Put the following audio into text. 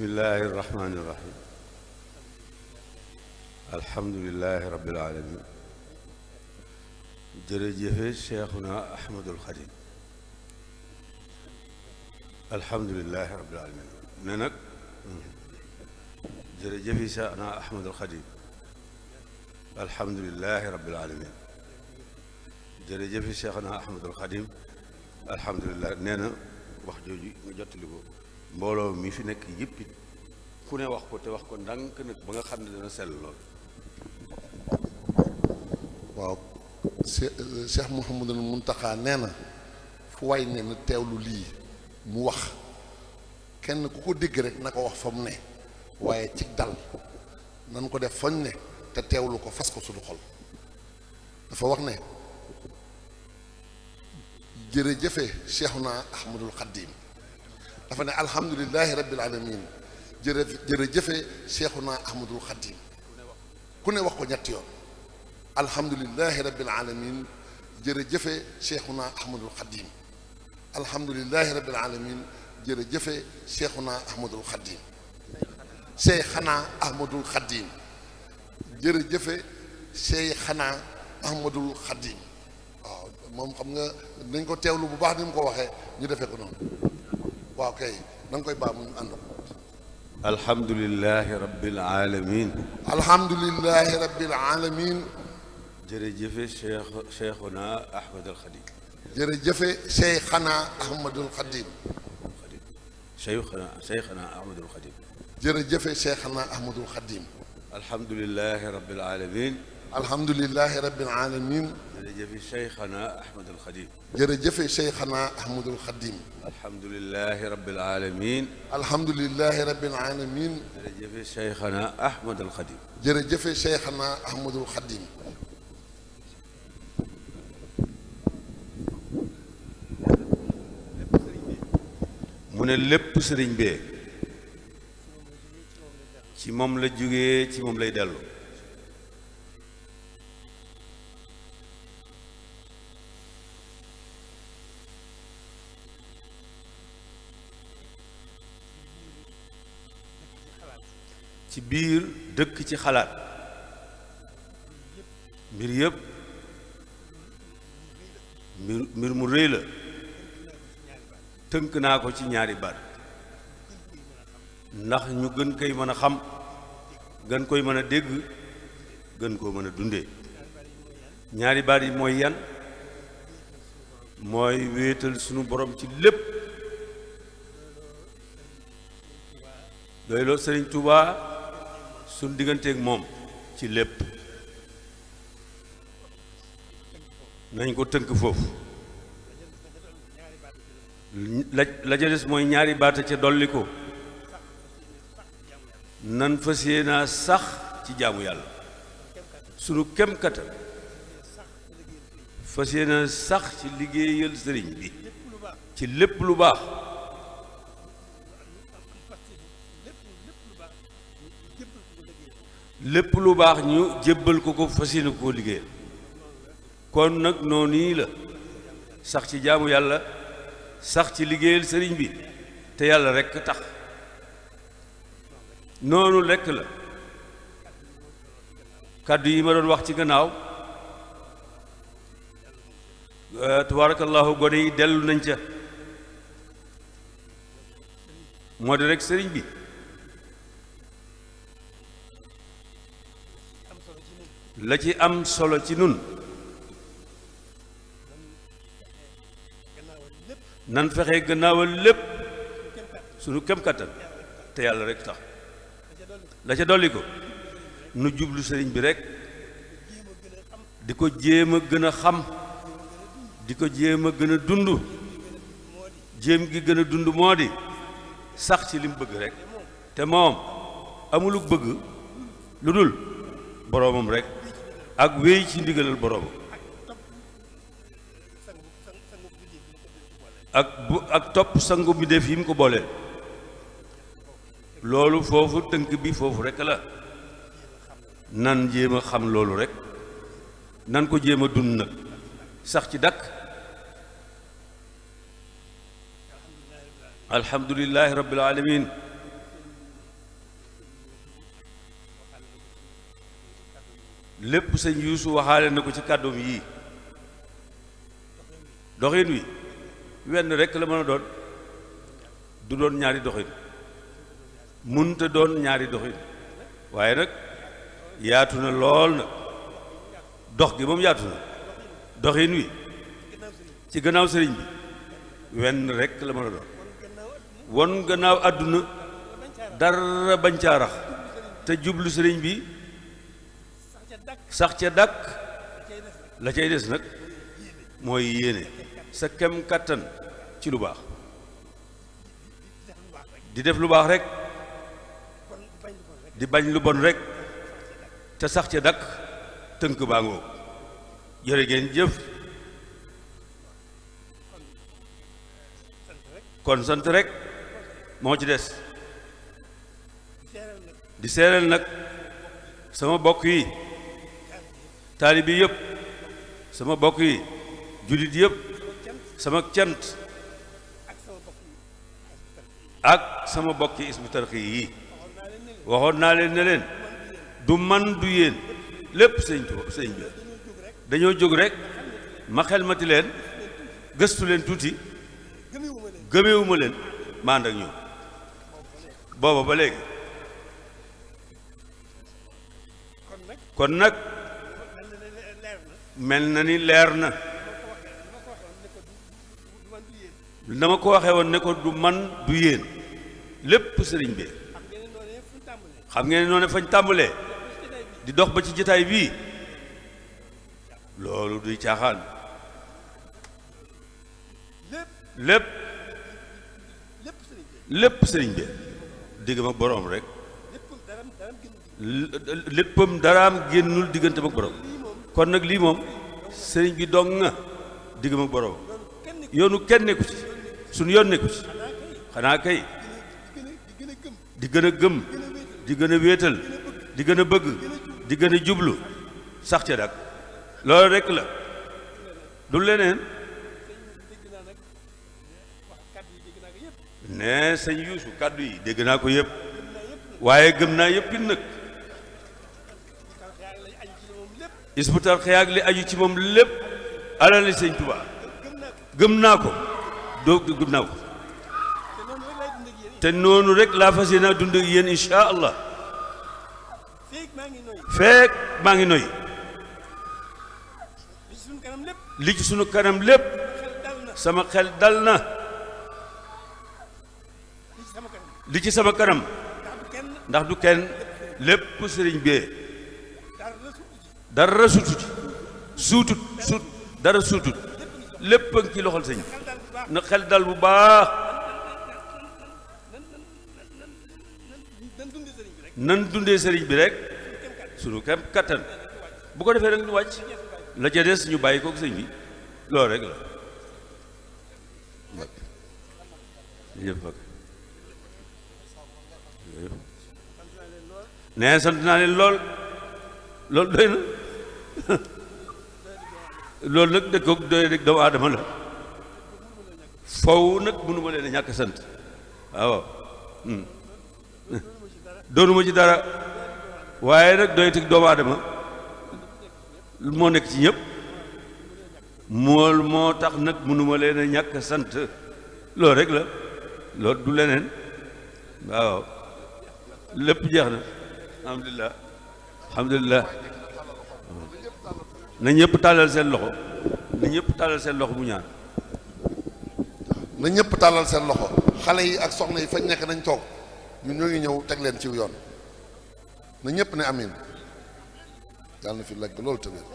bismillahi irrahmani irrahim alhamdulilahi rabbil alamin jërëjëfe cheikhuna ahmadul xadim alhamdulilahi rabbil alamin ne nag jërëjëfe cheikhuna ahmadul xadim alhamdulilahi rabbil alamin jërëjëfe cheikhuna ahmadul xadim alhamdulilah nee na wax jooju nga jottali ko mbooloo mi fi nekk yëpp it ku ne wax ko te wax ko ndànk nag ba nga xam ne dana sell lool. waaw Cheikh Mouhamadul Mountakha nee na fu waay ne na teewlu lii mu wax kenn ku ko dégg rek na ko wax fa mu ne waaye ci dal nan ko def fañ ne te teewlu ko fas ko suñu xol dafa wax ne jërëjëfe Cheikhuna Ahmadul Xadim dafa ne alhamdulilahi rabbil alamin jërëjëfe Cheikhuna Ahmadul Xadim ku ne wax ko ñetti yoon alhamdulilahi rabbil alamin jërëjëfe Cheikhuna Ahmadul Xadim alhamdulilahi rabbil alamin jërëjëfe Cheikhuna Ahmadul Xadim Cheikhuna Ahmadul Xadim jërëjëfe Cheikhuna Ahmadul Xadim waaw moom xam nga dañ ko teewlu bu baax ni mu ko waxee ñu defee ko noonu waaw kay da nga koy baax mu ànd alhamdulilahi rabbil alamin alhamdulilahi rabbil alamin jërëjëfe cheikhuna ahmadul xadim jërëjëfe Cheikhuna Ahmadul Xadim cheikhuna ahmadul xadim jërëjëfe Cheikhuna Ahmadul Xadim alhamdulilahi rabbil alamin alhamdulilahi rabbil alamin jërëjëfe cheikhuna ahmadul xadim jërëjëfe Cheikhuna Ahmadul Xadim alhamdulilahi rabbil alamin alhamdulilahi rabbil alamin jërëjëfe cheikhuna ahmadul xadim jërëjëfe Cheikhuna Ahmadul Xadim mu ne lépp sëriñ bee ci moom la jógee ci moom lay dellu ci biir dëkk ci xalaat mbir yëpp mbir mu rëy la tënk naa ko ci ñaari baat ndax ñu gën koy mën a xam gën koy mën a dégg gën koo mën a dundee ñaari baat yi mooy yan mooy wéetal sunu borom ci lépp doyloo Sëriñ Tuubaa suñ digganteeg moom ci lépp nañ ko tënk foofu la ca des mooy ñaari baata ca dolli ko nan fas yéenaa sax ci jaamu yàlla sunu kem kattan fas yéenaa sax ci liggéeyal sëriñ bi ci lépp lu baax lépp lu baax ñu jébbal ko ko fas yéene koo liggéeyal kon nag noonu nii la sax ci jaamu yàlla sax ci liggéeyal sëriñ bi te yàlla rekk tax noonu rekk la kàddu yi ma doon wax ci gannaaw tabarakallahu gone yi dellu nañ ca moo di rekk sëriñ bi la ci am solo ci nun nan fexe gannaawal lépp sunu kem kattan te yàlla rek tax la ca dolli ko nu jublu sëriñ bi rek di ko jéem a gën a xam di ko jéem a gën a dund jéem gi gën a dund moo di sax ci li mu bëgg rek te moom amulu bëgg lu dul boroomam rek ak wéy ci ndigalal boroomam ak topp sangu bi def yi mu ko booleel loolu foofu tënk bi foofu rekk la nan jéem a xam loolu rek nan ko jéem a dund nag sax ci dakk alhamdulillahi rabbil alamin lépp sëñ Yuusu waxaale na ko ci kàddoom yii doxin wi wenn rekk la mën a doon du doon ñaari doxin munta doon ñaari doxin waaye nag yaatu na lool nag dox gi moom yaatu na doxin wi ci gannaaw sëriñ bi wenn rekk la mën a doon won gannaaw àdduna dara bañ caa rax te jublu sëriñ bi sax ca dàkk la cay des nag mooy yéene sa kem kàttan ci lu baax di def lu baax rek di bañ lu bon rek te sax ca dàkk tënk baa ngoo jërë ngeen jëf kon sant rek moo ci des di seereel nag sama bokk yi taalibi yëpp sama bokk yi jullit yëpp sama cant ak sama bokki Hizbut Tarqiyyah yi waxoon naa leen ne leen du man du yéen lépp sëñ bi dañoo jóg rek ma xelmati leen gëstu leen tuuti gëmewuma leen ma ànd ak ñoom booba ba léegi kon nag mel na ni leer na dama ko waxee woon ne ko du man du yéen lépp sëriñ bi xam ngeen ne noonu fañ tàmbalee di dox ba ci jotaay bii loolu duy caaxaan lépp sëriñ bi digg ma boroom rek léppam daraam génnul diggante ak boroom kon nag lii moom sëriñ bi dong nga digg ma boroom yoonu kenn nekku ci suñu yoon nekku ci xanaa kay di gën a gëm di gën a wéetal di gën a bëgg di gën a jublu sax ca dak loolu rekk la du leneen ne sëñ Yuusu kàddu yi dégg naa ko yëpp waaye gëm naa yëpp it nag Hizbut Tarqiyyah ak li aju ci moom lépp alali sëñ Tuubaa gëm naa ko gëm naa ko te noonu rek laa fas yéene dund ak yéen insha allah feek maa ngi noy li ci sunu kanam lépp sama xel dal na li ci sama kanam ndax du kenn lépp sëriñ bee dara suutut dara suutut lépp a ngi ci loxol sëñ na xel dal bu baax nan dundee sëriñ bi rek sunu kem kattan bu ko defee rek ñu wàcc la ca des ñu bàyyi kook sëñ bi loolu rek la nee sant naa leen lool loolu doy na loolu nag dëkkoog doy rek doomu aadama la faw nag mënuma leen a ñàkk sant waaw doonuma ci dara waaye nag doy teg doomu aadama moo nekk ci ñëpp moo tax nag mënuma leen a ñàkk sant loolu rek la loolu du leneen waaw lépp jeex na alhamdulilah alhamdulilah na ñëpp tàllal seen loxo na ñëpp tàllal seen loxo mu ñaan na ñëpp tàllal seen loxo xale yi ak soxna yi fañ nekk nañ toog ñun ñoo ngi ñëw teg leen ci yoon na ñëpp ne amin yàlla na fi lekk loolu tamit